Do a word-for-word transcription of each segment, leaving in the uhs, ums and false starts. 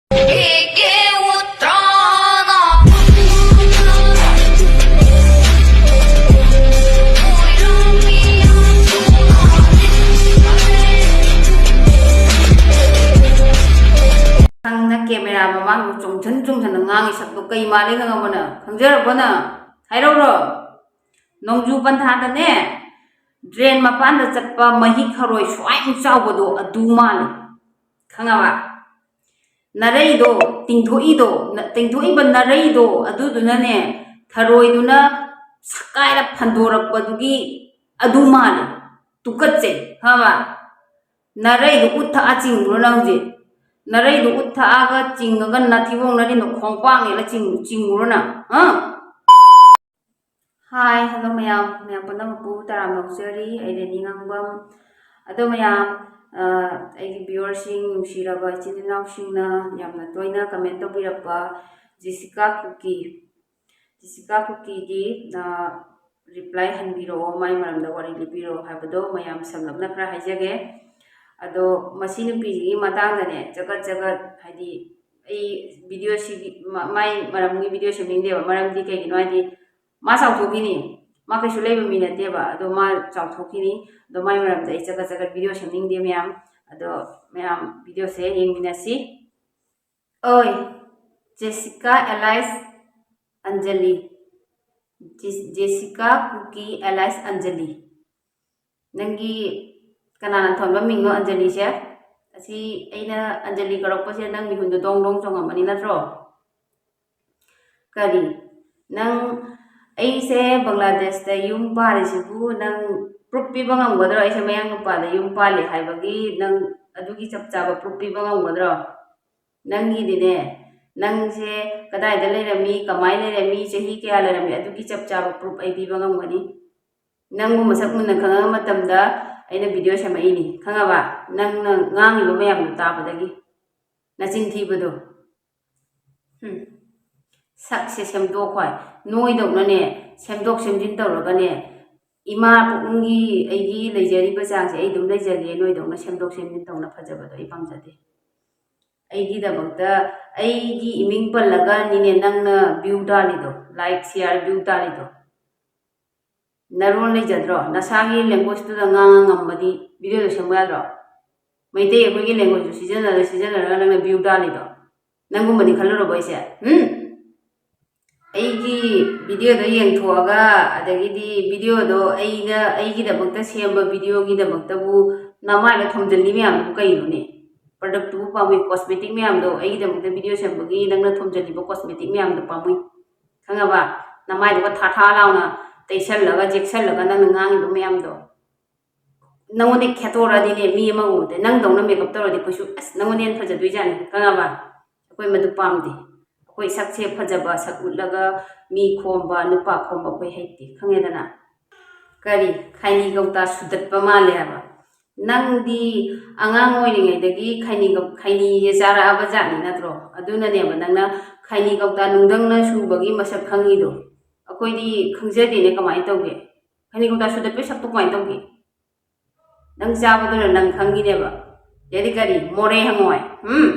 ꯅꯪꯅ camera ꯃꯃꯥꯡꯗ ꯆꯣꯡꯊꯟ ꯆꯣꯡꯊꯟꯅ ꯉꯥꯡꯉꯤ ꯁꯛꯇꯣ ꯀꯩ ꯃꯥꯜꯂꯦ ꯈꯪꯉꯕꯣ ꯅꯪ? ꯈꯪꯖꯔꯕꯣ ꯅꯪ? ꯍꯥꯏꯔꯛꯎꯔꯣ? ꯅꯣꯡꯖꯨ ꯄꯟꯊꯥꯗꯅꯦ, drain ꯃꯄꯥꯟꯗ ꯆꯠꯄ ꯃꯍꯤꯛ ꯈꯔꯣꯏ ꯁ꯭ꯋꯥꯏꯃꯨꯛ ꯆꯥꯎꯕꯗꯣ ꯑꯗꯨ ꯃꯥꯜꯂꯦ꯫ ꯈꯪꯉꯕ? ꯅꯔꯩꯗꯣ, ꯇꯤꯡꯊꯣꯛꯏꯗꯣ, ꯅ-, ꯇꯤꯡꯊꯣꯛꯏꯕ ꯅꯔꯩꯗꯣ ꯑꯗꯨꯗꯨꯅꯅꯦ, ꯊꯔꯣꯏꯗꯨꯅ ꯁꯛꯀꯥꯏꯔ ꯐꯟꯗꯣꯔꯛꯄꯗꯨꯒꯤ ꯑꯗꯨ ꯃꯥꯜꯂꯦ꯫ ꯇꯨꯀꯠꯆꯩ, ꯈꯪꯉꯕ? ꯅꯔꯩꯗꯣ ꯎꯠꯊꯛꯑ ꯆꯤꯡꯉꯨꯔꯣ ꯅꯪ ꯍꯧꯖꯤꯛ꯫ ꯅꯔꯩꯗꯣ ꯎꯠꯊꯛꯑꯒ ꯆꯤꯡꯉꯒ ꯅꯥꯊꯤꯕꯣꯡ ꯅꯔꯤꯟꯗꯣ ꯈꯣꯡꯄꯥꯛꯅꯦꯅ ꯆꯤꯡ-, ꯆꯤꯡꯉꯨꯔꯣ ꯅꯪ, ꯍꯥ? Hi, hello ꯃꯌꯥꯝ, ꯃꯌꯥꯝ ꯄꯨꯝꯅꯃꯛꯄꯨ ꯇꯔꯥꯝꯅ ꯑꯣꯛꯆꯔꯤ꯫ ꯑꯩ ꯔꯦꯅꯤ ꯉꯥꯡꯕꯝ꯫ ꯑꯗꯣ ꯃꯌꯥꯝ, ꯑ, ꯑꯩꯒꯤ viewerꯁꯤꯡ, ꯅꯨꯡꯁꯤꯔꯕ ꯏꯆꯤꯟ ꯏꯅꯥꯎꯁꯤꯡꯅ ꯌꯥꯝꯅ ꯇꯣꯏꯅ comment ꯇꯧꯕꯤꯔꯛꯄ ꯖꯦꯁꯤꯀꯥ ꯀꯨꯀꯤ, ꯖꯦꯁꯤꯀꯥ ꯀꯨꯀꯤꯒꯤ, ꯑ, reply ꯍꯟꯕꯤꯔꯛꯑꯣ, ꯃꯥꯏ ꯃꯔꯝꯗ ꯋꯥꯔꯤ ꯂꯤꯕꯤꯔꯛꯑꯣ ꯍꯥꯏꯕꯗꯣ ꯃꯌꯥꯝ ꯁꯝꯂꯞꯅ ꯈꯔ ꯍꯥꯏꯖꯒꯦ꯫ ꯑꯗꯣ ꯃꯁꯤ ꯅꯨꯄꯤꯁꯤꯒꯤ ꯃꯇꯥꯡꯗꯅꯦ, ꯆꯒꯠ ꯆꯒꯠ, ꯍꯥꯏꯗꯤ ꯑꯩ videoꯁꯤꯒꯤ, ꯃ-, ꯃꯥꯏ ꯃꯔꯝꯒꯤ video ꯁꯦꯝꯅꯤꯡꯗꯦꯕ꯫ ꯃꯔꯝꯗꯤ ꯀꯩꯒꯤꯅꯣ ꯍꯥꯏꯗꯤ ꯃꯥ ꯆꯥꯎꯊꯣꯛꯈꯤꯅꯤ, ꯃꯥ ꯀꯩꯁꯨ ꯂꯩꯕ ꯃꯤ ꯅꯠꯇꯦꯕ, ꯑꯗꯣ ꯃꯥ ꯆꯥꯎꯊꯣꯛꯈꯤꯅꯤ꯫ ꯑꯗꯣ ꯃꯥꯏ ꯃꯔꯝꯗ ꯑꯩ ꯆꯒꯠ ꯆꯒꯠ video ꯁꯦꯝꯅꯤꯡꯗꯦ ꯃꯌꯥꯝ꯫ ꯑꯗꯣ ꯃꯌꯥꯝ videoꯁꯦ ꯌꯦꯡꯃꯤꯟꯅꯁꯤ꯫ ꯑꯣꯏ, ꯖꯦꯁꯤꯀꯥ alias ꯑꯟꯖꯂꯤ, ꯖꯦ-, ꯖꯦꯁꯤꯀꯥ ꯀꯨꯀꯤ alias ꯑꯟꯖꯂꯤ, ꯅꯪꯒꯤ ꯀꯅꯥꯅ ꯊꯣꯟꯕ ꯃꯤꯡꯅꯣ ꯑꯟꯖꯂꯤꯁꯦ? ꯑꯁꯤ ꯑꯩꯅ ꯑꯟꯖꯂꯤ ꯀꯧꯔꯛꯄꯁꯦ ꯅꯪ ꯃꯤꯍꯨꯟꯗꯣ ꯗꯣꯡ ꯗꯣꯡ ꯆꯣꯡꯉꯝꯃꯅꯤ ꯅꯠꯇ꯭ꯔꯣ? ꯀꯔꯤ? ꯅꯪ ꯑꯩꯁꯦ ꯕꯪꯒ꯭ꯂꯥꯗꯦꯁꯇ ꯌꯨꯝ ꯄꯥꯜꯂꯤꯁꯤꯕꯨ ꯅꯪ proof ꯄꯤꯕ ꯉꯝꯒꯗ꯭ꯔꯣ? ꯑꯩꯁꯦ ꯃꯌꯥꯡ ꯅꯨꯄꯥꯗ ꯌꯨꯝ ꯄꯥꯜꯂꯤ ꯍꯥꯏꯕꯒꯤ ꯅꯪ ꯑꯗꯨꯒꯤ ꯆꯞ ꯆꯥꯕ proof ꯄꯤꯕ ꯉꯝꯒꯗ꯭ꯔꯣ? ꯅꯪꯒꯤꯗꯤꯅꯦ, ꯅꯪꯁꯦ ꯀꯗꯥꯏꯗ ꯂꯩꯔꯝꯃꯤ, ꯀꯃꯥꯏꯅ ꯂꯩꯔꯝꯃꯤ, ꯆꯍꯤ ꯀꯌꯥ ꯂꯩꯔꯝꯃꯤ, ꯑꯗꯨꯒꯤ ꯆꯞ ꯆꯥꯕ proof ꯑꯩ ꯄꯤꯕ ꯉꯝꯒꯅꯤ꯫ ꯅꯪꯕꯨ ꯃꯁꯛ ꯃꯨꯟꯅ ꯈꯪꯉꯛꯄ ꯃꯇꯝꯗ ꯑꯩꯅ video ꯁꯦꯝꯃꯛꯏꯅꯤ, ꯈꯪꯉꯕ? ꯅꯪꯅ ꯉꯥꯡꯉꯤꯕ ꯃꯌꯥꯝꯗꯣ ꯇꯥꯕꯗꯒꯤ꯫ ꯅꯆꯤꯟ ꯊꯤꯕꯗꯣ꯫ ꯍꯨꯝ꯫ ꯁꯛꯁꯦ ꯁꯦꯝꯗꯣꯛꯈꯣ꯫ ꯅꯣꯏꯗꯧꯅꯅꯦ, ꯁꯦꯝꯗꯣꯛ ꯁꯦꯝꯖꯤꯟ ꯇꯧꯔꯒꯅꯦ, ꯏꯃꯥ ꯄꯨꯛꯅꯨꯡꯒꯤ ꯑꯩꯒꯤ ꯂꯩꯖꯔꯤꯕ ꯆꯥꯡꯁꯦ ꯑꯩ ꯑꯗꯨꯝ ꯂꯩꯖꯒꯦ, ꯅꯣꯏꯗꯧꯅ ꯁꯦꯝꯗꯣꯛ ꯁꯦꯝꯖꯤꯟ ꯇꯧꯅ ꯐꯖꯕꯗꯣ ꯑꯩ ꯄꯥꯝꯖꯗꯦ꯫ ꯑꯩꯒꯤꯗꯃꯛꯇ, ꯑꯩꯒꯤ ꯏꯃꯤꯡ ꯄꯜꯂꯒꯅꯤꯅꯦ ꯅꯪꯅ view ꯇꯥꯜꯂꯤꯗꯣ, like, share, view ꯇꯥꯜꯂꯤꯗꯣ꯫ ꯅꯔꯣꯟ ꯂꯩꯖꯗ꯭ꯔꯣ? ꯅꯁꯥꯒꯤ languageꯇꯨꯗ ꯉꯥꯡꯉ ꯉꯝꯃꯗꯤ videoꯗꯣ ꯁꯦꯝꯕ ꯌꯥꯗ꯭ꯔꯣ? ꯃꯩꯇꯩ ꯑꯩꯈꯣꯏꯒꯤ languagelanguageꯇꯨ ꯁꯤꯖꯤꯟꯅꯔ ꯁꯤꯖꯤꯟꯅꯔꯒ ꯅꯪꯅ view ꯇꯥꯜꯂꯤꯗꯣ꯫ ꯅꯪꯒꯨꯝꯕꯗꯤ ꯈꯜꯂꯨꯔꯕꯣ ꯑꯩꯁꯦ? ꯍꯨꯝ? ꯑꯩꯒꯤ videoꯗꯣ ꯌꯦꯡꯊꯣꯛꯑꯒ, ꯑꯗꯒꯤꯗꯤ videoꯗꯣ ꯑꯩꯅ, ꯑꯩꯒꯤꯗꯃꯛꯇ ꯁꯦꯝꯕ videoꯒꯤꯗꯃꯛꯇꯕꯨ ꯅꯃꯥꯏꯗ ꯊꯣꯝꯖꯤꯜꯂꯤ ꯃꯌꯥꯝꯗꯨꯕꯨ ꯀꯩꯅꯣꯅꯦ? Productꯇꯨꯕꯨ ꯄꯥꯝꯃꯨꯏ, cosmetic ꯃꯌꯥꯝꯗꯣ, ꯑꯩꯒꯤꯗꯃꯛꯇ video ꯁꯦꯝꯕꯒꯤ ꯅꯪꯅ ꯊꯣꯝꯖꯤꯜꯂꯤꯕ cosmetic ꯃꯌꯥꯝꯗꯣ ꯄꯥꯝꯃꯨꯏ꯫ ꯈꯪꯉꯕ? ꯅꯃꯥꯏꯗꯨꯒ ꯊꯥ ꯊꯥ ꯂꯥꯎꯅ ꯇꯩꯁꯜꯂꯒ, ꯆꯦꯛꯁꯜꯂꯒ ꯅꯪꯅ ꯉꯥꯡꯉꯤꯕ ꯃꯌꯥꯝꯗꯣ꯫ ꯅꯪꯉꯣꯟꯗ ꯈꯦꯠꯇꯣꯔꯛꯑꯗꯤꯅꯦ, ꯃꯤ ꯑꯃ ꯎꯕꯗ ꯅꯪꯗꯧꯅ makeup ꯇꯧꯔꯗꯤ ꯑꯩꯈꯣꯏꯁꯨ, ꯑꯁ, ꯅꯪꯉꯣꯟꯗ ꯍꯦꯟꯅ ꯐꯖꯗꯣꯏꯖꯥꯠꯅꯤ, ꯈꯪꯉꯕ? ꯑꯩꯈꯣꯏ ꯃꯗꯨ ꯄꯥꯝꯗꯦ꯫ ꯑꯩꯈꯣꯏ ꯁꯛꯁꯦ ꯐꯖꯕ, ꯁꯛ ꯎꯠꯂꯒ ꯃꯤ ꯈꯣꯝꯕ, ꯅꯨꯄꯥ ꯈꯣꯝꯕ ꯑꯩꯈꯣꯏ ꯍꯩꯇꯦ, ꯈꯪꯉꯦꯗꯅ? ꯀꯔꯤ? ꯈꯩꯅꯤ ꯀꯧꯇꯥ ꯁꯨꯗꯠꯄ ꯃꯥꯜꯂꯦ ꯍꯥꯏꯕ? ꯅꯪꯗꯤ ꯑꯉꯥꯡ ꯑꯣꯏꯔꯤꯉꯩꯗꯒꯤ ꯈꯩꯅꯤ ꯀꯧ-, ꯈꯩꯅꯤꯁꯦ ꯆꯥꯔꯛꯑꯕ ꯖꯥꯠꯅꯤ ꯅꯠꯇ꯭ꯔꯣ? ꯑꯗꯨꯅꯅꯦꯕ ꯅꯪꯅ ꯈꯩꯅꯤ ꯀꯧꯇꯥ ꯅꯨꯡꯗꯪꯅ ꯁꯨꯕꯒꯤ ꯃꯁꯛ ꯈꯪꯉꯤꯗꯣ꯫ ꯑꯩꯈꯣꯏꯗꯤ ꯈꯪꯖꯗꯦꯅꯦ, ꯀꯃꯥꯏꯅ ꯇꯧꯒꯦ? ꯈꯩꯅꯤ ꯀꯧꯇꯥ ꯁꯨꯗꯠꯄꯩ ꯁꯛꯇꯣ ꯀꯃꯥꯏꯅ ꯇꯧꯒꯦ? ꯅꯪ ꯆꯥꯕꯗꯨꯅ ꯅꯪ ꯈꯪꯉꯤꯅꯦꯕ꯫ ꯑꯗꯩꯗꯤ ꯀꯔꯤ? ꯃꯣꯔꯦ ꯍꯪꯉꯣꯏ꯫ ꯎꯝ?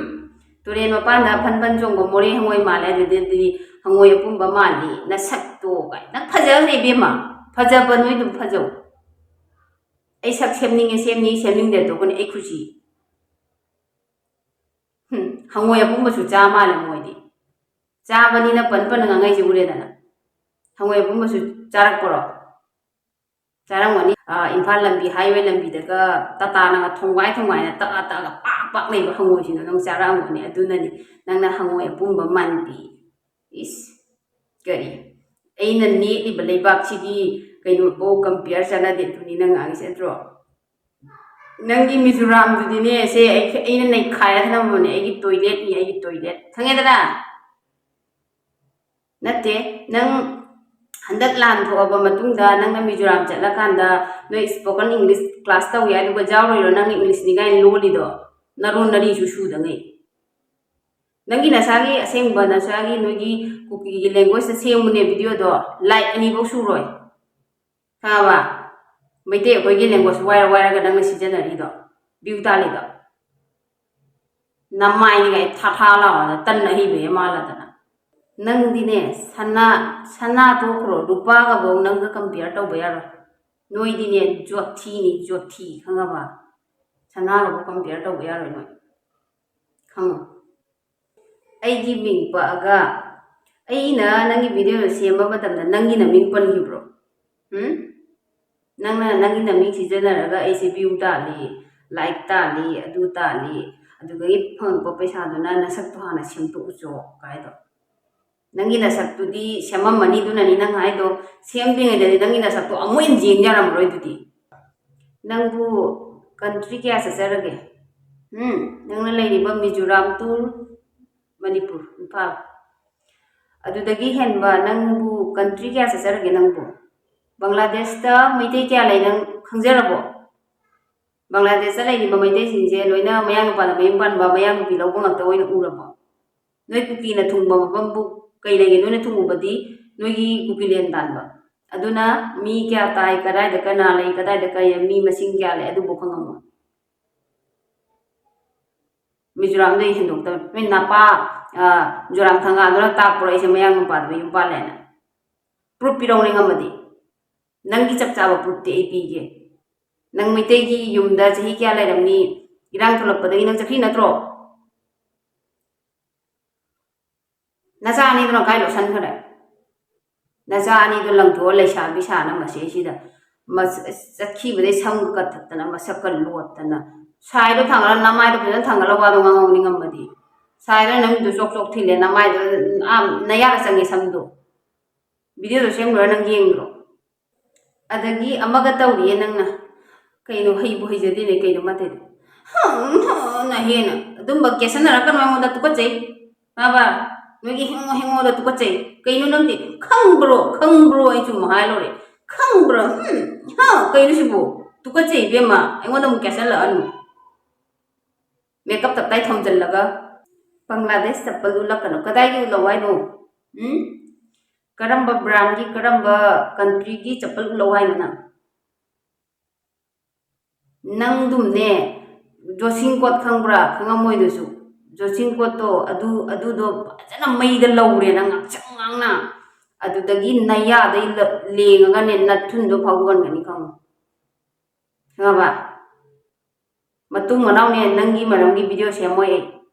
ꯇꯨꯔꯦꯟ ꯃꯄꯥꯟꯗ ꯐꯟ ꯐꯟ ꯆꯣꯡꯕ ꯃꯣꯔꯦ ꯍꯪꯉꯣꯏ ꯃꯥꯜꯂꯦ, ꯑꯗꯨꯗꯤ, ꯑꯗꯨꯗꯤ ꯍꯪꯉꯣꯏ ꯑꯄꯨꯝꯕ ꯃꯥꯜꯂꯤ ꯅꯁꯛꯇꯣ ꯀꯥꯏ꯫ ꯅꯪ ꯐꯖꯈ꯭ꯔꯦ ꯏꯕꯦꯝꯃ꯫ ꯐꯖꯕ ꯅꯣꯏ ꯑꯗꯨꯝ ꯐꯖꯧ꯫ ꯑꯩ ꯁꯛ ꯁꯦꯝꯅꯤꯡꯉꯦ, ꯁꯦꯝꯅꯤꯡꯉꯦ, ꯁꯦꯝꯅꯤꯡꯗꯦ ꯇꯣꯛꯀꯅꯤ ꯑꯩ ꯈꯨꯁꯤ꯫ ꯍꯨꯝ, ꯍꯪꯉꯣꯏ ꯑꯄꯨꯝꯕꯁꯨ ꯆꯥ ꯃꯥꯜꯂꯦ ꯃꯣꯏꯗꯤ꯫ ꯆꯥꯕꯅꯤꯅ ꯄꯟ ꯄꯟꯅ ꯉꯥꯡꯉꯩꯁꯦ ꯎꯔꯦꯗꯅ꯫ ꯍꯪꯉꯣꯏ ꯑꯄꯨꯝꯕꯁꯨ ꯆꯥꯔꯛꯄ꯭ꯔꯣ? ꯆꯥꯔꯝꯒꯅꯤ꯫ ꯑꯥ, ꯏꯝꯐꯥꯜ ꯂꯝꯕꯤ, highway ꯂꯝꯕꯤꯗꯒ ꯇꯥꯇꯥꯅꯒ ꯊꯣꯡꯒꯥꯏ ꯊꯣꯡꯒꯥꯏꯅ ꯇꯛꯑ ꯇꯛꯑꯒ ꯄꯥꯛ ꯄꯥꯛ ꯂꯩꯕ ꯍꯪꯉꯣꯏꯁꯤꯡꯗꯣ ꯅꯪ ꯆꯥꯔꯛꯑꯝꯒꯅꯤ꯫ ꯑꯗꯨꯅꯅꯤ ꯅꯪꯅ ꯍꯪꯉꯣꯏ ꯑꯄꯨꯝꯕ ꯃꯥꯟꯕꯤ꯫ ꯏꯁ, ꯀꯔꯤ? ꯑꯩꯅ ꯅꯦꯠꯂꯤꯕ ꯂꯩꯕꯥꯛꯁꯤꯒꯤ ꯀꯩꯅꯣꯐꯧ compare ꯆꯠꯅꯗꯦ꯫ ꯑꯗꯨꯅꯤ ꯅꯪ ꯉꯥꯡꯉꯤꯁꯦ ꯅꯠꯇ꯭ꯔꯣ? ꯅꯪꯒꯤ ꯃꯤꯖꯣꯔꯥꯝꯗꯨꯗꯤꯅꯦ, ꯁꯦ ꯑꯩ, ꯑꯩꯅ ꯅꯩꯈꯥꯏꯔ ꯊꯝꯃꯕꯅꯦ꯫ ꯑꯩꯒꯤ toiletꯅꯤ, ꯑꯩꯒꯤ toilet꯫ ꯈꯪꯉꯦꯗꯅ? ꯅꯠꯇꯦ, ꯅꯪ ꯍꯟꯗꯛ ꯂꯥꯟ ꯊꯣꯛꯑꯕ ꯃꯇꯨꯡꯗ ꯅꯪꯅ ꯃꯤꯖꯣꯔꯥꯝ ꯆꯠꯂꯀꯥꯟꯗ ꯅꯣꯏ spoken English class ꯇꯧꯒꯦ ꯍꯥꯏꯗꯨꯒ ꯌꯥꯎꯔꯣꯏꯔꯣ? ꯅꯪ Englishꯅꯤ ꯀꯥꯏꯅ ꯂꯣꯜꯂꯤꯗꯣ, ꯅꯔꯣꯟ ꯅꯔꯤꯁꯨ ꯁꯨꯗꯉꯩ꯫ ꯅꯪꯒꯤ ꯅꯁꯥꯒꯤ ꯑꯁꯦꯡꯕ ꯅꯁꯥꯒꯤ ꯅꯣꯏꯒꯤ ꯀꯨꯀꯤꯒꯤ language–ꯇ ꯁꯦꯝꯃꯨꯅꯦ videoꯗꯣ, like ꯑꯅꯤꯐꯧ ꯁꯨꯔꯣꯏ꯫ ꯈꯪꯉꯕ? ꯃꯩꯇꯩ ꯑꯩꯈꯣꯏꯒꯤ language ꯋꯥꯏꯔ ꯋꯥꯏꯔꯒ ꯅꯪꯅ ꯁꯤꯖꯤꯟꯅꯔꯤꯗꯣ, view ꯇꯥꯜꯂꯤꯗꯣ꯫ ꯅꯃꯥꯏꯅꯤꯒꯥꯏ ꯊꯥ ꯊꯥ ꯂꯥꯎꯔꯗꯅ ꯇꯟ ꯑꯍꯤꯕ ꯍꯦꯛ ꯃꯥꯜꯂꯗꯅ꯫ ꯅꯪꯗꯤꯅꯦ, ꯁꯅꯥ, ꯁꯅꯥ ꯇꯣꯛꯈ꯭ꯔꯣ, ꯂꯨꯄꯥꯒꯐꯧ ꯅꯪꯒ compare ꯇꯧꯕ ꯌꯥꯔꯣꯏ꯫ ꯅꯣꯏꯗꯤꯅꯦ, ꯖꯣꯊꯤꯅꯤ, ꯖꯣꯊꯤ, ꯈꯪꯉꯕ? ꯁꯅꯥꯒꯐꯧ compare ꯇꯧꯕ ꯌꯥꯔꯣꯏ ꯅꯣꯏ, ꯈꯪꯉꯣ꯫ ꯑꯩꯒꯤ ꯃꯤꯡ ꯄꯛꯑꯒ, ꯑꯩꯅ ꯅꯪꯒꯤ videoꯗꯣ ꯁꯦꯝꯕ ꯃꯇꯝꯗ ꯅꯪꯒꯤ ꯅꯃꯤꯡ ꯄꯟꯈꯤꯕ꯭ꯔꯣ? ꯎꯝ? ꯅꯪꯅ ꯅꯪꯒꯤ ꯅꯃꯤꯡ ꯁꯤꯖꯤꯟꯅꯔꯒ ꯑꯩꯁꯦ view ꯇꯥꯜꯂꯤ, like ꯇꯥꯜꯂꯤ, ꯑꯗꯨ ꯇꯥꯜꯂꯤ, ꯑꯗꯨꯗꯒꯤ ꯐꯪꯉꯛꯄ ꯄꯩꯁꯥꯗꯨꯅ ꯅꯁꯛꯇꯣ ꯍꯥꯟꯅ ꯁꯦꯝꯗꯣꯛꯎꯆꯣ ꯀꯥꯏꯗꯣ꯫ ꯅꯪꯒꯤ ꯅꯁꯛꯇꯨꯗꯤ ꯁꯦꯝꯃꯝꯃꯅꯤ, ꯑꯗꯨꯅꯅꯤ ꯅꯪ ꯍꯥꯏꯗꯣ꯫ ꯁꯦꯝꯗ꯭ꯔꯤꯉꯩꯗꯗꯤ ꯅꯪꯒꯤ ꯅꯁꯛꯇꯣ ꯑꯃꯨꯛ ꯍꯦꯟꯅ ꯌꯦꯡ ꯌꯥꯔꯝꯃꯔꯣꯏ ꯑꯗꯨꯗꯤ꯫ ꯅꯪꯕꯨ country ꯀꯌꯥ ꯆꯠꯆꯔꯒꯦ? ꯎꯝ, ꯅꯪꯅ ꯂꯩꯔꯤꯕ ꯃꯤꯖꯣꯔꯥꯝ to ꯃꯅꯤꯄꯨꯔ, ꯏꯝꯐꯥꯜ꯫ ꯑꯗꯨꯗꯒꯤ ꯍꯦꯟꯕ ꯅꯪꯕꯨ country ꯀꯌꯥ ꯆꯠꯆꯔꯒꯦ ꯅꯪꯕꯨ? ꯕꯪꯒ꯭ꯂꯥꯗꯦꯁꯇ ꯃꯩꯇꯩ ꯀꯌꯥ ꯂꯩ ꯅꯪ ꯈꯪꯖꯔꯕꯣ? ꯕꯪꯒ꯭ꯂꯥꯗꯦꯁꯇ ꯂꯩꯔꯤꯕ ꯃꯩꯇꯩꯁꯤꯡꯁꯦ ꯂꯣꯏꯅ ꯃꯌꯥꯡ ꯅꯨꯄꯥꯗ ꯃꯌꯨꯝ ꯄꯥꯟꯕ, ꯃꯌꯥꯡ ꯅꯨꯄꯤ ꯂꯧꯕ ꯉꯥꯛꯇ ꯑꯣꯏꯅ ꯎꯔꯕꯣ? ꯅꯣꯏ ꯀꯨꯀꯤꯅ ꯊꯨꯡꯕ ꯃꯐꯝꯕꯨ ꯀꯩ ꯂꯩꯒꯦ? ꯅꯣꯏꯅ ꯊꯨꯡꯉꯨꯕꯗꯤ ꯅꯣꯏꯒꯤ ꯀꯨꯀꯤꯂꯦꯟ ꯇꯥꯟꯕ꯫ ꯑꯗꯨꯅ ꯃꯤ ꯀꯌꯥ ꯇꯥꯏ, ꯀꯗꯥꯏꯗ ꯀꯅꯥ ꯂꯩ, ꯀꯗꯥꯏꯗ ꯀꯩ, ꯃꯤ ꯃꯁꯤꯡ ꯀꯌꯥ ꯂꯩ, ꯑꯗꯨꯕꯨ ꯈꯪꯉꯝꯃꯣꯏ꯫ ꯃꯤꯖꯣꯔꯥꯝꯗꯒꯤ ꯍꯦꯟꯗꯣꯛꯇꯕ꯫ ꯅꯣꯏ ꯅꯄꯥ, ꯑ, ꯖꯣꯔꯥꯝ ꯊꯪꯒꯥꯗꯨꯅ ꯇꯥꯛꯄ꯭ꯔꯣ ꯑꯩꯁꯦ ꯃꯌꯥꯡ ꯅꯨꯄꯥꯗꯨ ꯃꯌꯨꯝ ꯄꯥꯜꯂꯦꯅ? Proof ꯄꯤꯔꯛꯎꯅꯦ ꯉꯝꯃꯗꯤ꯫ ꯅꯪꯒꯤ ꯆꯞ ꯆꯥꯕ proofꯇꯤ ꯑꯩ ꯄꯤꯒꯦ꯫ ꯅꯪ ꯃꯩꯇꯩꯒꯤ ꯌꯨꯝꯗ ꯆꯍꯤ ꯀꯌꯥ ꯂꯩꯔꯝꯅꯤ? ꯏꯔꯥꯡ ꯊꯣꯛꯂꯛꯄꯗꯒꯤ ꯅꯪ ꯆꯠꯈ꯭ꯔꯤ ꯅꯠꯇ꯭ꯔꯣ? ꯅꯆꯥ ꯑꯅꯤꯗꯨꯅ ꯀꯥꯏ ꯂꯣꯠꯁꯟꯈ꯭ꯔꯦ? ꯅꯆꯥ ꯑꯅꯤꯗꯣ ꯂꯪꯊꯣꯛꯑ ꯂꯩꯁꯥꯕꯤ ꯁꯥꯅ ꯃꯁꯤꯁꯤꯗ ꯃꯁ-, ꯆꯠꯈꯤꯕꯗꯩ ꯁꯝꯒ ꯀꯛꯊꯠꯇꯅ, ꯃꯁꯛꯀ ꯂꯣꯠꯇꯅ, ꯁꯥꯏꯗꯣ ꯊꯥꯡꯒꯠꯂ, ꯅꯃꯥꯏꯗꯣ ꯐꯖꯅ ꯊꯥꯡꯒꯠꯂ ꯋꯥꯗꯣ ꯉꯥꯡꯍꯧꯅꯤꯡꯉꯝꯃꯗꯤ꯫ ꯁꯥꯏꯗꯣ ꯅꯃꯤꯠꯇꯣ ꯆꯣꯛ ꯆꯣꯛ ꯊꯤꯜꯂꯦ, ꯅꯃꯥꯏꯗꯣ, ꯑꯥ, ꯅꯌꯥꯗ ꯆꯪꯉꯦ ꯁꯝꯗꯣ꯫ Videoꯗꯣ ꯁꯦꯝ ꯂꯣꯏꯔ ꯅꯪ ꯌꯦꯡꯗ꯭ꯔꯣ? ꯑꯗꯒꯤ ꯑꯃꯒ ꯇꯧꯔꯤꯌꯦ ꯅꯪꯅ꯫ ꯀꯩꯅꯣ, ꯍꯩꯕꯨ ꯍꯩꯖꯗꯦꯅꯦ, ꯀꯩꯅꯣ ꯃꯥ ꯇꯧꯔꯤꯗꯣ? ꯍꯝ, ꯍꯝꯅ ꯍꯦꯟꯅ ꯑꯗꯨꯝꯕ ꯀꯦꯁꯟꯅꯔꯛꯀꯅꯨ ꯑꯩꯉꯣꯟꯗ, ꯇꯨꯀꯠꯆꯩ꯫ ꯈꯪꯉꯕ? ꯅꯣꯏꯒꯤ ꯍꯦꯡꯉꯣ ꯍꯦꯡꯉꯣꯗ ꯇꯨꯀꯠꯆꯩ꯫ ꯀꯩꯅꯣ ꯅꯪꯗꯤ? ꯈꯪꯕ꯭ꯔꯣ? ꯈꯪꯕ꯭ꯔꯣ? ꯑꯩ ꯆꯨꯝꯅ ꯍꯥꯏ ꯂꯣꯏꯔꯦ꯫ ꯈꯪꯕ꯭ꯔꯣ? ꯍꯝ, ꯍꯥ, ꯀꯩꯅꯣ ꯁꯤꯕꯨ? ꯇꯨꯀꯠꯆꯩ ꯏꯕꯦꯝꯃ, ꯑꯩꯉꯣꯟꯗ ꯑꯃꯨꯛ ꯀꯦꯁꯜꯂꯛꯑꯅꯨ꯫ Makeup ꯇꯞꯇꯥꯏ ꯊꯝꯖꯤꯜꯂꯒ꯫ ꯕꯪꯒ꯭ꯂꯥꯗꯦꯁ ꯆꯠꯄ ꯎꯠꯂꯛꯀꯅꯨ꯫ ꯀꯗꯥꯏꯒꯤ ꯎꯠꯂꯛꯑꯣ ꯍꯥꯏꯅꯣ? ꯎꯝ? ꯀꯔꯝꯕ brandꯒꯤ, ꯀꯔꯝꯕ countryꯒꯤ ꯆꯄꯜ ꯎꯠꯂꯛꯑꯣ ꯍꯥꯏꯅꯣ ꯅꯪ? ꯅꯪꯗꯨꯝꯅꯦ, ꯖꯣꯁꯤꯡ ꯀꯣꯠ ꯈꯪꯕ꯭ꯔꯥ? ꯈꯪꯉꯝꯃꯣꯏꯗꯨꯁꯨ꯫ ꯖꯣꯆꯤꯡ ꯀꯣꯠꯇꯣ ꯑꯗꯨ ꯑꯗꯨꯗꯣ ꯐꯖꯅ ꯃꯩꯗ ꯂꯧꯔꯦꯅ ꯉꯥꯡꯁꯪ ꯉꯥꯡꯅ, ꯑꯗꯨꯗꯒꯤ ꯅꯌꯥꯗꯩ ꯂ- ꯂꯦꯡꯉꯒꯅꯦ ꯅꯊꯨꯟꯗꯣ ꯐꯥꯎꯗꯣꯛꯍꯟꯒꯅꯤ, ꯈꯪꯉꯣ꯫ ꯈꯪꯉꯕ? ꯃꯇꯨꯡ ꯃꯅꯥꯎꯅꯦ ꯅꯪꯒꯤ ꯃꯔꯝꯒꯤ ꯚꯤꯗꯤꯑꯣ ꯁꯦꯝꯃꯣꯏ ꯑꯩ꯫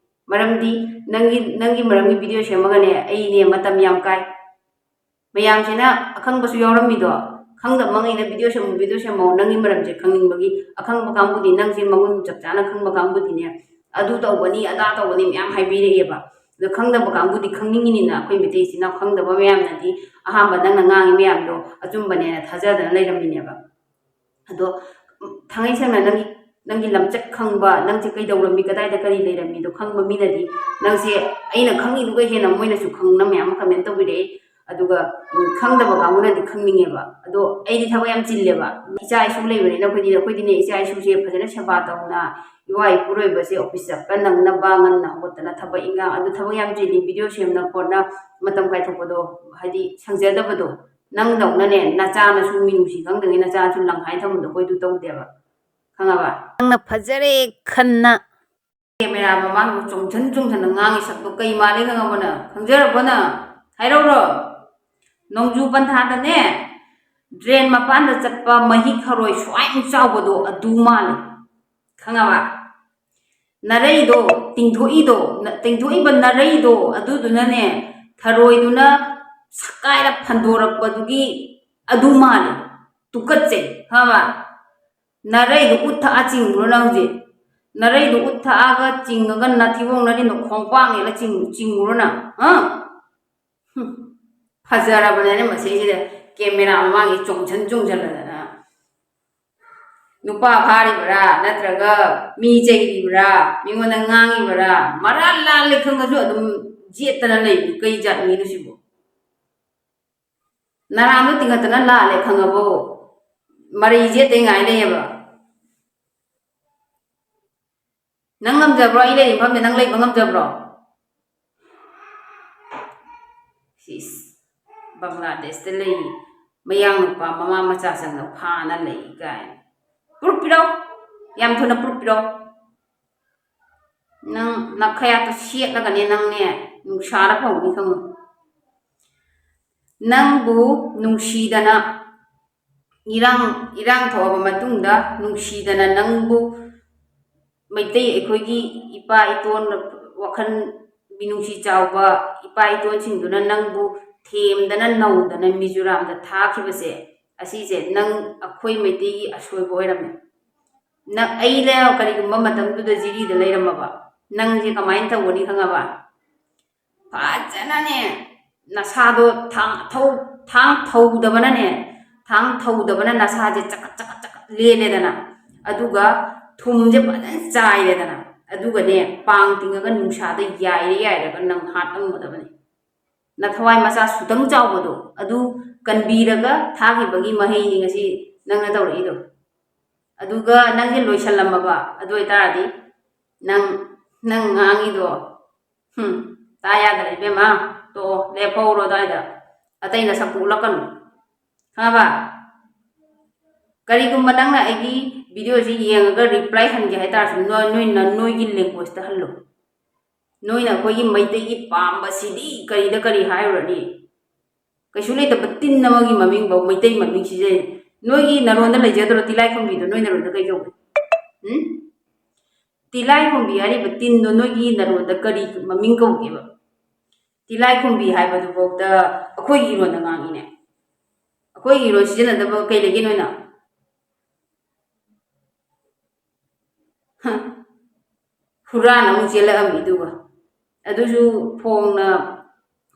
ꯃꯔꯝꯗꯤ ꯅꯪꯒꯤ ꯅꯪꯒꯤ ꯃꯔꯝꯒꯤ ꯚꯤꯗꯤꯑꯣ ꯁꯦꯝꯃꯒꯅꯦ ꯑꯩꯅꯦ ꯃꯇꯝ ꯌꯥꯝ ꯀꯥꯏ꯫ ꯃꯌꯥꯝꯁꯤꯅ ꯑꯈꯪꯕꯁꯨ ꯌꯥꯎꯔꯝꯃꯤꯗꯣ, ꯈꯪꯗꯕ ꯃꯉꯩꯅ ꯚꯤꯗꯤꯑꯣ ꯁꯦꯝꯃꯣ, ꯚꯤꯗꯤꯑꯣ ꯁꯦꯝꯃꯣ, ꯅꯪꯒꯤ ꯃꯔꯝꯁꯦ ꯈꯪꯅꯤꯡꯕꯒꯤ꯫ ꯑꯈꯪꯕ ꯀꯥꯡꯕꯨꯗꯤ, ꯅꯪꯁꯦ ꯃꯒꯨꯟ ꯆꯞ ꯆꯥꯅ ꯈꯪꯕ ꯀꯥꯡꯕꯨꯗꯤꯅꯦ, ꯑꯗꯨ ꯇꯧꯕꯅꯤ ꯑꯗꯥ ꯇꯧꯕꯅꯤ ꯃꯌꯥꯝ ꯍꯥꯏꯕꯤꯔꯛꯑꯦꯕ꯫ ꯑꯗꯣ ꯈꯪꯗꯕ ꯀꯥꯡꯕꯨꯗꯤ ꯈꯪꯅꯤꯡꯉꯤꯅꯤꯅ, ꯑꯩꯈꯣꯏ ꯃꯩꯇꯩ ꯏꯆꯤꯟ ꯏꯅꯥꯎ ꯈꯪꯗꯕ ꯃꯌꯥꯝꯅꯗꯤ ꯑꯍꯥꯟꯕ ꯅꯪꯅ ꯉꯥꯡꯉꯤ ꯃꯌꯥꯝꯗꯣ ꯑꯆꯨꯝꯕꯅꯦꯅ ꯊꯥꯖꯗꯅ ꯂꯩꯔꯝꯃꯤꯅꯦꯕ꯫ ꯑꯗꯣ ꯊꯥꯡꯉꯩ ꯁꯦꯡꯅ ꯅꯪꯒꯤ ꯅꯪꯒꯤ ꯂꯝꯆꯠ ꯈꯪꯕ, ꯅꯪꯁꯦ ꯀꯩꯗꯧꯔꯝꯃꯤ, ꯀꯗꯥꯏꯗ ꯀꯔꯤ ꯂꯩꯔꯝꯃꯤꯗꯣ ꯈꯪꯕ ꯃꯤꯅꯗꯤ ꯅꯪꯁꯦ ꯑꯩꯅ ꯈꯪꯉꯤꯗꯨꯒ ꯍꯦꯟꯅ ꯃꯣꯏꯅꯁꯨ ꯈꯪꯅ ꯃꯌꯥꯝ ꯑꯃ ꯀꯃꯦꯟ ꯇꯧꯕꯤꯔꯛꯑꯦ꯫ ꯑꯗꯨꯒ ꯎꯝ, ꯈꯪꯗꯕ ꯀꯥꯡꯕꯨꯅꯗꯤ ꯈꯪꯅꯤꯡꯉꯦꯕ꯫ ꯑꯗꯣ ꯑꯩꯗꯤ ꯊꯕꯛ ꯌꯥꯝ ꯆꯤꯜꯂꯦꯕ, ꯏꯆꯥ ꯏꯁꯨ ꯂꯩꯕꯅꯤꯅ ꯑꯩꯈꯣꯏꯗꯤ ꯑꯩꯈꯣꯏꯗꯤꯅꯦ ꯏꯆꯥ ꯏꯁꯨꯁꯦ ꯐꯖꯅ ꯁꯦꯕꯥ ꯇꯧꯅ, ꯏꯋꯥ ꯏꯄꯨꯔꯣꯏꯕꯁꯦ ꯑꯣꯐꯤꯁ ꯆꯠꯄ ꯅꯪꯅꯕ ꯉꯟꯅ ꯍꯧꯒꯠꯇꯅ ꯊꯕꯛ ꯏꯟꯈꯥꯡ, ꯑꯗꯨ ꯊꯕꯛ ꯌꯥꯝ ꯆꯤꯜꯂꯤ, ꯚꯤꯗꯤꯑꯣ ꯁꯦꯝꯅ ꯈꯣꯠꯅ ꯃꯇꯝ ꯀꯥꯏꯊꯣꯛꯄꯗꯣ ꯍꯥꯏꯗꯤ ꯁꯪꯖꯗꯕꯗꯣ꯫ ꯅꯪꯗꯧꯅꯅꯦ ꯅꯆꯥꯅꯁꯨ ꯃꯤꯅꯨꯡꯁꯤ ꯈꯪꯗꯉꯩ ꯅꯆꯥꯁꯨ ꯂꯪꯈꯥꯏ ꯊꯝꯕꯗꯣ ꯑꯩꯈꯣꯏꯗꯨ ꯇꯧꯗꯦꯕ, ꯈꯪꯉꯕ? ꯅꯪꯅ ꯐꯖꯔꯦ ꯈꯟꯅ ꯀꯦꯃꯦꯔꯥ ꯃꯃꯥꯡꯗ ꯆꯣꯡꯁꯟ ꯆꯣꯡꯁꯟꯅ ꯉꯥꯡꯉꯤ ꯁꯛꯇꯣ ꯀꯩ ꯃꯥꯜꯂꯦ ꯈꯪꯉꯕꯣ ꯅꯪ? ꯈꯪꯖꯔꯕꯣ ꯅꯪ? ꯍꯥꯏꯔꯛꯎꯔꯣ? ꯅꯣꯡꯖꯨ ꯄꯟꯊꯥꯗꯅꯦ ꯗ꯭ꯔꯦꯟ ꯃꯄꯥꯟꯗ ꯆꯠꯄ ꯃꯍꯤꯛ ꯈꯔꯣꯏ ꯁ꯭ꯋꯥꯏꯃꯨꯛ ꯆꯥꯎꯕꯗꯣ ꯑꯗꯨ ꯃꯥꯜꯂꯦ, ꯈꯪꯉꯕ? ꯅꯔꯩꯗꯣ ꯇꯤꯡꯊꯣꯛꯏꯗꯣ, ꯅ- ꯇꯤꯡꯊꯣꯛꯏꯕ ꯅꯔꯩꯗꯣ ꯑꯗꯨꯗꯨꯅꯅꯦ ꯊꯔꯣꯏꯗꯨꯅ ꯁꯛꯀꯥꯏꯔ ꯐꯟꯗꯣꯔꯛꯄꯗꯨꯒꯤ ꯑꯗꯨ ꯃꯥꯜꯂꯦ꯫ ꯇꯨꯀꯠꯆꯩ, ꯈꯪꯉꯕ? ꯅꯔꯩꯗꯣ ꯎꯠꯊꯛꯑ ꯆꯤꯡꯉꯨꯔꯣ ꯅꯪ ꯍꯧꯖꯤꯛ꯫ ꯅꯔꯩꯗꯣ ꯎꯠꯊꯛꯑꯒ ꯆꯤꯡꯉꯒ ꯅꯊꯤꯕꯣꯡ ꯅꯔꯤꯟꯗꯣ ꯈꯣꯡꯄꯥꯛ ꯅꯦꯠꯂ ꯆꯤꯡ- ꯆꯤꯡꯉꯨꯔꯣ ꯅꯪ, ꯍꯥ? ꯍꯨꯝ꯫ ꯐꯖꯔꯕꯅꯦ ꯃꯁꯤꯁꯤꯗ ꯀꯦꯃꯦꯔꯥ ꯃꯃꯥꯡꯒꯤ ꯆꯣꯡꯁꯟ ꯆꯣꯡꯁꯜꯂꯗꯅ꯫ ꯅꯨꯄꯥ ꯐꯥꯔꯤꯕ꯭ꯔꯥ ꯅꯠꯇ꯭ꯔꯒ ꯃꯤ ꯆꯩꯔꯤꯕ꯭ꯔꯥ, ꯃꯤꯉꯣꯟꯗ ꯉꯥꯡꯉꯤꯕ꯭ꯔꯥ? ꯃꯔꯥꯜ ꯂꯥꯜꯂꯦ ꯈꯪꯉꯁꯨ ꯑꯗꯨꯝ ꯌꯦꯠꯇꯅ ꯂꯩꯕ ꯀꯩ ꯖꯥꯠ ꯃꯤꯅꯣ ꯁꯤꯕꯣ? ꯅꯔꯥꯝꯗꯣ ꯇꯤꯡꯈꯠꯇꯅ ꯂꯥꯜꯂꯦ ꯈꯪꯉꯕꯣ? ꯃꯔꯩ ꯌꯦꯠꯇ ꯉꯥꯏ ꯂꯩꯌꯦꯕ꯫ ꯅꯪ ꯉꯝꯖꯕ꯭ꯔꯣ? ꯑꯩ ꯂꯩꯔꯤ ꯃꯐꯝꯗ ꯅꯪ ꯂꯩꯕ ꯉꯝꯖꯕ꯭ꯔꯣ? ꯁꯤꯁ, ꯕꯪꯒ꯭ꯂꯥꯗꯦꯁꯇ ꯂꯩ, ꯃꯌꯥꯡ ꯅꯨꯄꯥ ꯃꯃꯥ ꯃꯆꯥ ꯆꯪꯅ ꯐꯥꯅ ꯂꯩ ꯀꯥꯏꯅ꯫ ꯄ꯭ꯔꯨꯞ ꯄꯤꯔꯛꯑꯣ, ꯌꯥꯝ ꯊꯨꯅ ꯄ꯭ꯔꯨꯞ ꯄꯤꯔꯛꯑꯣ꯫ ꯅꯪ ꯅꯈꯌꯥꯠꯇꯣ ꯁꯦꯠꯂꯒꯅꯦ ꯅꯪꯅꯦ ꯅꯨꯡꯁꯥꯗ ꯐꯧꯅꯤ ꯈꯪꯉꯨ꯫ ꯅꯪꯕꯨ ꯅꯨꯡꯁꯤꯗꯅ, ꯏꯔꯥꯡ, ꯏꯔꯥꯡ ꯊꯣꯛꯑꯕ ꯃꯇꯨꯡꯗ ꯅꯨꯡꯁꯤꯗꯅ ꯅꯪꯕꯨ, ꯃꯩꯇꯩ ꯑꯩꯈꯣꯏꯒꯤ ꯏꯄꯥ ꯏꯇꯣꯟ, ꯋꯥꯈꯜ ꯃꯤꯅꯨꯡꯁꯤ ꯆꯥꯎꯕ ꯏꯄꯥ ꯏꯇꯣꯟꯁꯤꯡꯗꯨꯅ ꯅꯪꯕꯨ ꯊꯦꯝꯗꯅ ꯅꯧꯗꯅ ꯃꯤꯖꯣꯔꯥꯝꯗ ꯊꯥꯈꯤꯕꯁꯦ, ꯑꯁꯤꯁꯦ ꯅꯪ ꯑꯩꯈꯣꯏ ꯃꯩꯇꯩꯒꯤ ꯑꯁꯣꯏꯕ ꯑꯣꯏꯔꯝꯃꯦ꯫ ꯅꯪ, ꯑꯩꯅ ꯀꯔꯤꯒꯨꯝꯕ ꯃꯇꯝꯗꯨꯗ ꯖꯤꯔꯤꯗ ꯂꯩꯔꯝꯃꯕ, ꯅꯪꯁꯦ ꯀꯃꯥꯏꯅ ꯇꯧꯒꯅꯤ ꯈꯪꯉꯕ? ꯐꯖꯅꯅꯦ, ꯅꯁꯥꯗꯣ ꯊꯥꯡ ꯊꯧ-, ꯊꯥꯡ ꯊꯧꯗꯕꯅꯅꯦ, ꯊꯥꯡ ꯊꯧꯗꯕꯅ ꯅꯁꯥꯁꯦ ꯆꯀꯠ ꯆꯀꯠ ꯆꯀꯠ ꯂꯦꯜꯂꯦꯗꯅ, ꯑꯗꯨꯒ ꯊꯨꯝꯁꯦ ꯐꯖꯅ ꯆꯥꯏꯔꯦꯗꯅ, ꯑꯗꯨꯒꯅꯦ, ꯄꯥꯡ ꯇꯤꯡꯉꯒ ꯅꯨꯡꯁꯥꯗ ꯌꯥꯏꯔ ꯌꯥꯏꯔꯒ ꯅꯪ ꯍꯥꯠꯂꯝꯒꯗꯕꯅꯤ꯫ ꯅꯊꯋꯥꯏ ꯃꯆꯥ ꯁꯨꯇꯪ ꯆꯥꯎꯕꯗꯣ, ꯑꯗꯨ ꯀꯟꯕꯤꯔꯒ ꯊꯥꯈꯤꯕꯒꯤ ꯃꯍꯩꯅꯤ ꯉꯁꯤ ꯅꯪꯅ ꯇꯧꯔꯛꯏꯗꯣ꯫ ꯑꯗꯨꯒ ꯅꯪꯁꯦ ꯂꯣꯏꯁꯜꯂꯝꯃꯕ, ꯑꯗꯨ ꯑꯣꯏꯇꯥꯔꯗꯤ ꯅꯪ, ꯅꯪ ꯉꯥꯡꯉꯤꯗꯣ, ꯍꯨꯝ, ꯇꯥ ꯌꯥꯗ꯭ꯔꯦ ꯏꯕꯦꯝꯃ꯫ ꯇꯣꯛꯑꯣ, ꯂꯦꯞꯍꯧꯔꯣ ꯑꯗꯨꯋꯥꯏꯗ꯫ ꯑꯇꯩ ꯅꯁꯛꯇꯨ ꯎꯠꯂꯛꯀꯅꯨ, ꯈꯪꯉꯕ? ꯀꯔꯤꯒꯨꯝꯕ ꯅꯪꯅ ꯑꯩꯒꯤ videoꯁꯤ ꯌꯦꯡꯉꯒ reply ꯍꯟꯒꯦ ꯍꯥꯏꯇꯥꯔꯁꯨ, ꯅꯣꯏ, ꯅꯣꯏꯅ ꯅꯣꯏꯒꯤ languageꯅ ꯍꯜꯂꯣ꯫ ꯅꯣꯏꯅ ꯑꯩꯈꯣꯏꯒꯤ ꯃꯩꯇꯩꯒꯤ ꯄꯥꯝꯕꯁꯤꯗꯤ ꯀꯔꯤꯗ ꯀꯔꯤ ꯍꯥꯏꯔꯨꯔꯅꯤ? ꯀꯩꯁꯨ ꯂꯩꯇꯕ ꯇꯤꯟ ꯑꯃꯒꯤ ꯃꯃꯤꯡꯐꯧ ꯃꯩꯇꯩ ꯃꯃꯤꯡ ꯁꯤꯖꯩ꯫ ꯅꯣꯏꯒꯤ ꯅꯔꯣꯟꯗ ꯂꯩꯖꯗ꯭ꯔꯣ ꯇꯤꯂꯥꯏꯈꯨꯝꯕꯤꯗꯣ? ꯅꯣꯏ ꯅꯔꯣꯟꯗ ꯀꯩ ꯀꯧꯒꯦ? ꯎꯝ? ꯇꯤꯂꯥꯏꯈꯨꯝꯕꯤ ꯍꯥꯏꯔꯤꯕ ꯇꯤꯟꯗꯣ ꯅꯣꯏꯒꯤ ꯅꯔꯣꯟꯗ ꯀꯔꯤ ꯃꯃꯤꯡ ꯀꯧꯒꯦꯕ? ꯇꯤꯂꯥꯏꯈꯨꯝꯕꯤ ꯍꯥꯏꯕꯗꯨꯐꯥꯎꯗ ꯑꯩꯈꯣꯏꯒꯤ ꯏꯔꯣꯟꯗ ꯉꯥꯡꯉꯤꯅꯦ꯫ ꯑꯩꯈꯣꯏꯒꯤ ꯏꯔꯣꯟ ꯁꯤꯖꯤꯟꯅꯗꯕ ꯀꯩ ꯂꯩꯒꯦ ꯅꯣꯏꯅ? ꯍ, ꯍꯨꯔꯥꯟ ꯑꯃꯨꯛ ꯆꯦꯜꯂꯛꯑꯝꯃꯤ ꯑꯗꯨꯒ꯫ ꯑꯗꯨꯁꯨ ꯐꯣꯡꯅ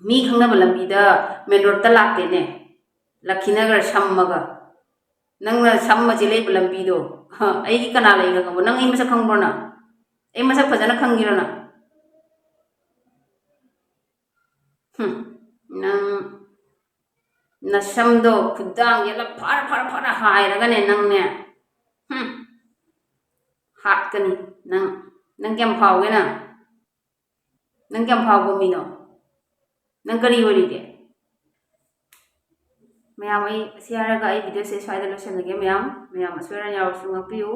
ꯃꯤ ꯈꯪꯅꯕ ꯂꯝꯕꯤꯗ main roadꯇ ꯂꯥꯛꯇꯦꯅꯦ, ꯂꯛꯈꯤꯅꯒꯔ ꯁꯝꯃꯒ꯫ ꯅꯪꯅ ꯁꯝꯃ ꯆꯦꯜꯂꯛꯏꯕ ꯂꯝꯕꯤꯗꯣ, ꯍ, ꯑꯩꯒꯤ ꯀꯅꯥ ꯂꯩ ꯈꯪꯉꯕꯣ? ꯅꯪ ꯑꯩ ꯃꯁꯛ ꯈꯪꯕ꯭ꯔꯣ ꯅꯪ? ꯑꯩ ꯃꯁꯛ ꯐꯖꯅ ꯈꯪꯈꯤꯔꯣ ꯅꯪ? ꯍꯨꯝ, ꯅꯪ ꯅꯁꯝꯗꯣ ꯈꯨꯗꯥꯡ ꯌꯦꯠꯂ ꯐꯔ ꯐꯔ ꯐꯔ ꯍꯥꯏꯔꯒꯅꯦ ꯅꯪꯅꯦ, ꯍꯨꯝ, ꯍꯥꯠꯀꯅꯤ ꯅꯪ꯫ ꯅꯪ ꯀꯌꯥꯝ ꯐꯥꯎꯒꯦ ꯅꯪ? ꯅꯪ ꯀꯌꯥꯝ ꯐꯥꯎꯕ ꯃꯤꯅꯣ? ꯅꯪ ꯀꯔꯤ ꯑꯣꯏꯔꯤꯒꯦ? ꯃꯌꯥꯝ, ꯑꯩ ꯑꯁꯤ ꯍꯥꯏꯔꯒ ꯑꯩ videoꯁꯦ ꯁ꯭ꯋꯥꯏꯗ ꯂꯣꯏꯁꯤꯜꯂꯒꯦ꯫ ꯃꯌꯥꯝ, ꯃꯌꯥꯝ ꯑꯁꯣꯏ ꯑꯔꯥꯟ ꯌꯥꯎꯔꯁꯨ ꯉꯥꯛꯄꯤꯌꯨ꯫